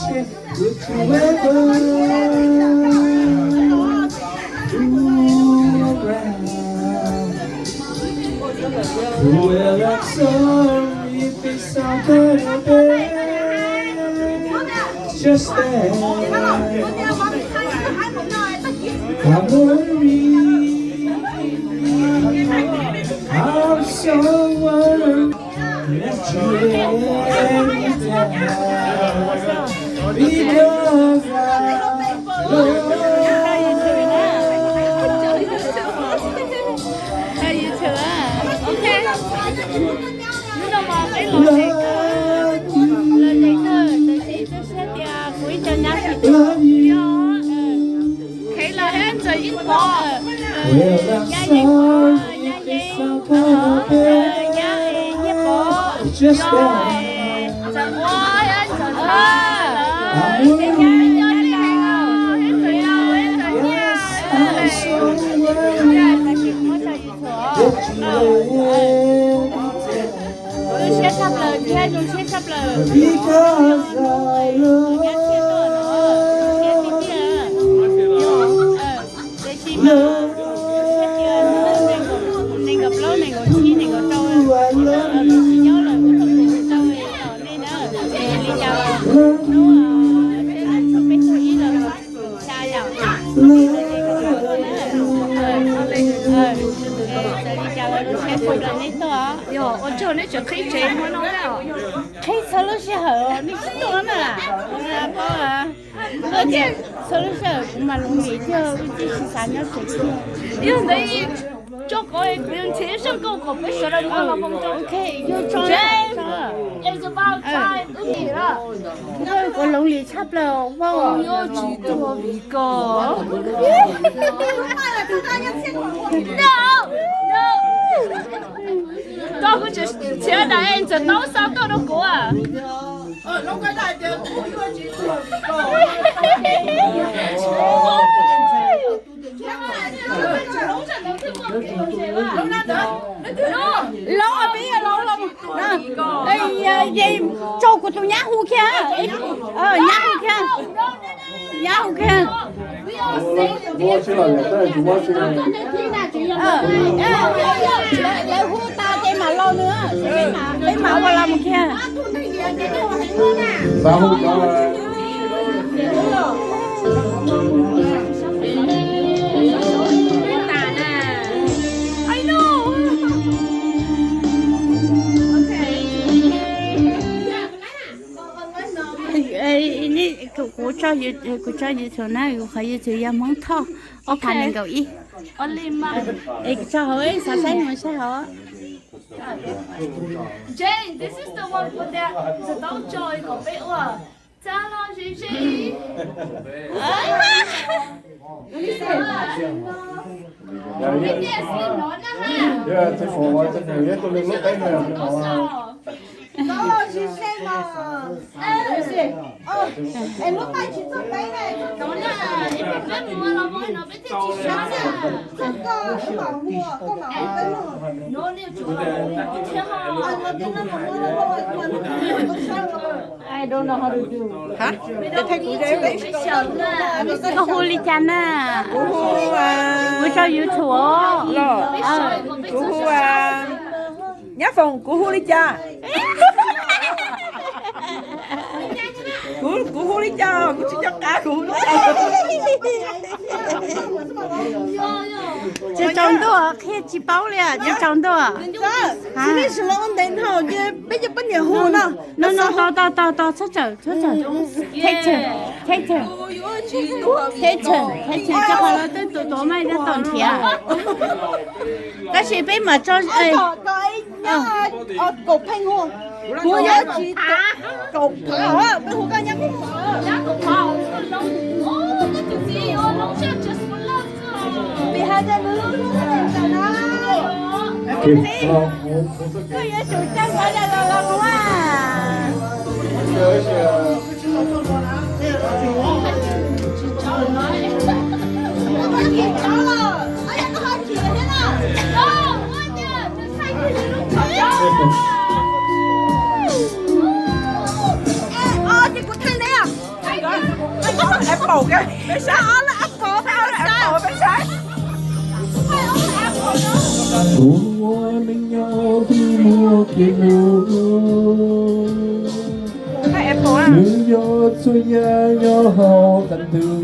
Would you ever do around? Well, I'm sorry if it's all that I beg. Just that I'm worried. I'm so worried. Let you let me down because I love you. Love you. Love you. Kheev los hab ntxawm ib pov, nyab yeeb, nyab yeeb, nyab yeeb pov, ntxawm ua, ntxawm ua, ntxawm nyab, ntxawm nyab, ntxawm nyab. Zoo siab tshaj plaws thiab, zoo siab tshaj plaws. Nyab thiaj tuaj no, zoo siab tiag tiag. Tiam sis mas zoo siab tias nees nkaum plaub, nees nkaum tsib, nees nkaum rau, kuv tsis nyob lawm, kuv tau mus tau tom nej na. Li cas los hnub peb tuaj ib los xya yom. Txawm li cas los zoo siab tshaj plaws nej tuaj. Ua tsaug nej tseem qhib tsev hnub no na. Qhib txhua lub sij hawm nej tsis tuaj na. Paub tias txhua lub sij hawm kuv mas hloov li thiab, wb tsis xav nyob tsev thiab. Yog ntawd tso kov kuv yuav nrhiav zaj nkauj kom peb sawv daws mus los mus rau. Ok, yog tso, tso. Kuv hloov li tshaj plaws, wow. Koj tsis tuaj vim koj. Koj kuj tseem txhiab dam es txawm tau xa tuaj rau kuv. Los peb los los, tsaug kuv tus nyab hu kiag, nyab hu kiag, nyab hu kiag. Lawv hu tas ces mam los nws, peb mam ua los mus kiag. Kuv tso YouTube na, kuv qhov YouTube yog Hmoob Thoj ob phav nees nkaum ib. Es tso hauv, xav saib mus saib hauv. Jane, this is the one for that. Txawm tau tso kom peb ua. Txav los zis zis. Peb niam sib nov na ha. Txav los zis zis mas. Es lub qaib tsis txog peb ne. Peb mus los mus no peb thiaj tsis sab na. Txog koj mam hu, koj mam hu peb mog. No nej tsum hu thiab ho. Koj hu li cas na? Kuv hu, kuv tso YouTube os. Kuv hu, nyab Foom, kuv hu li cas? Kuv, kuv hu li cas? Kuv tsis nco qab kuv hu li cas. Tsis tsaus ntuj, qhia tsis paub li, tsis tsaus ntuj. Tsis nej sim los ua ntev dhau ces peb cov poj niam hu no. No no, tos tos tos, txhob tsawm, txhob tsawm. Take turn, take turn. Take turn, take turn, rau qhov lawv twb tuav tuav maj ib tab tom nrhiav. Tab sis peb mam tso. Kaum pheej hu. Kuv yuav tsis, kaum phav, peb hu koj nyab kaum phav. Koj yuav tsum tsa nkav los los mus a. Ces kuv thaij neb os. Kuv ua neej nyob vim muaj kev hlub, nws yog txhua yam nyob hauv qab ntuj.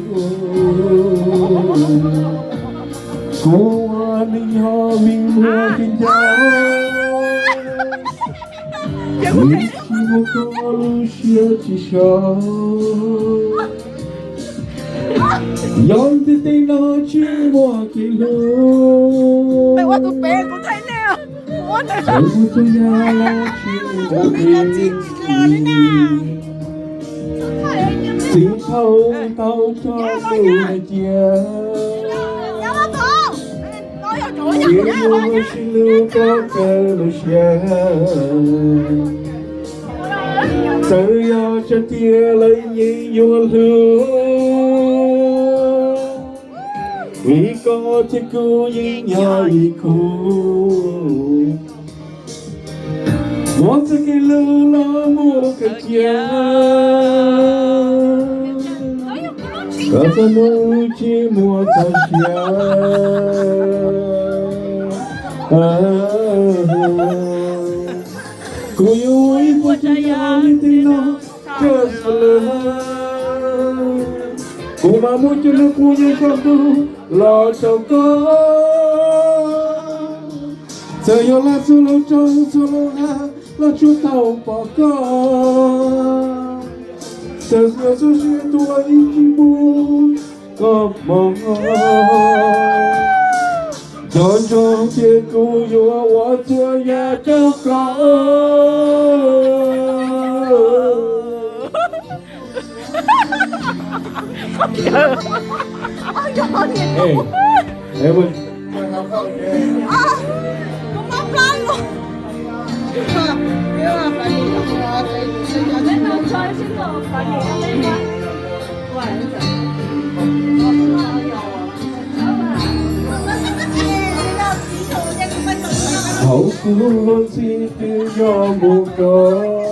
Kuv ua neej nyob vim muaj kev nco, vim tsis muaj koj lub siab tsis so. Yog ntiaj teb no tsis muaj kev hlub, txawm muaj txhua yam los tsis muaj kev. Txiv thaum tau tso tus hais tias, cia yuav sib hlub kom kawg lub siab. Txawm yog tsa tiag lawv yeej yuav hlub. Vim koj thiab kuv yeej nyob ib khub, muaj txoj kev hlub los muaj kev cia. Koj txoj hlub tsis muaj txoj sia. Kuv yuav ua ib puas tsav yam li tej no rau koj lawm. Kuv mam muab cov lub kua yeej koj hlub los rau koj. Txawm yog lam txhua lub roob txhua lub hav los tsuas tau pom koj. Txawm yog txhua siab tuag ib tsis muaj koj hmos, nco ntsoov tias kuv yuav ua txhua yam rau koj. Hauv kuv lub ntxhi twb yog mus koj.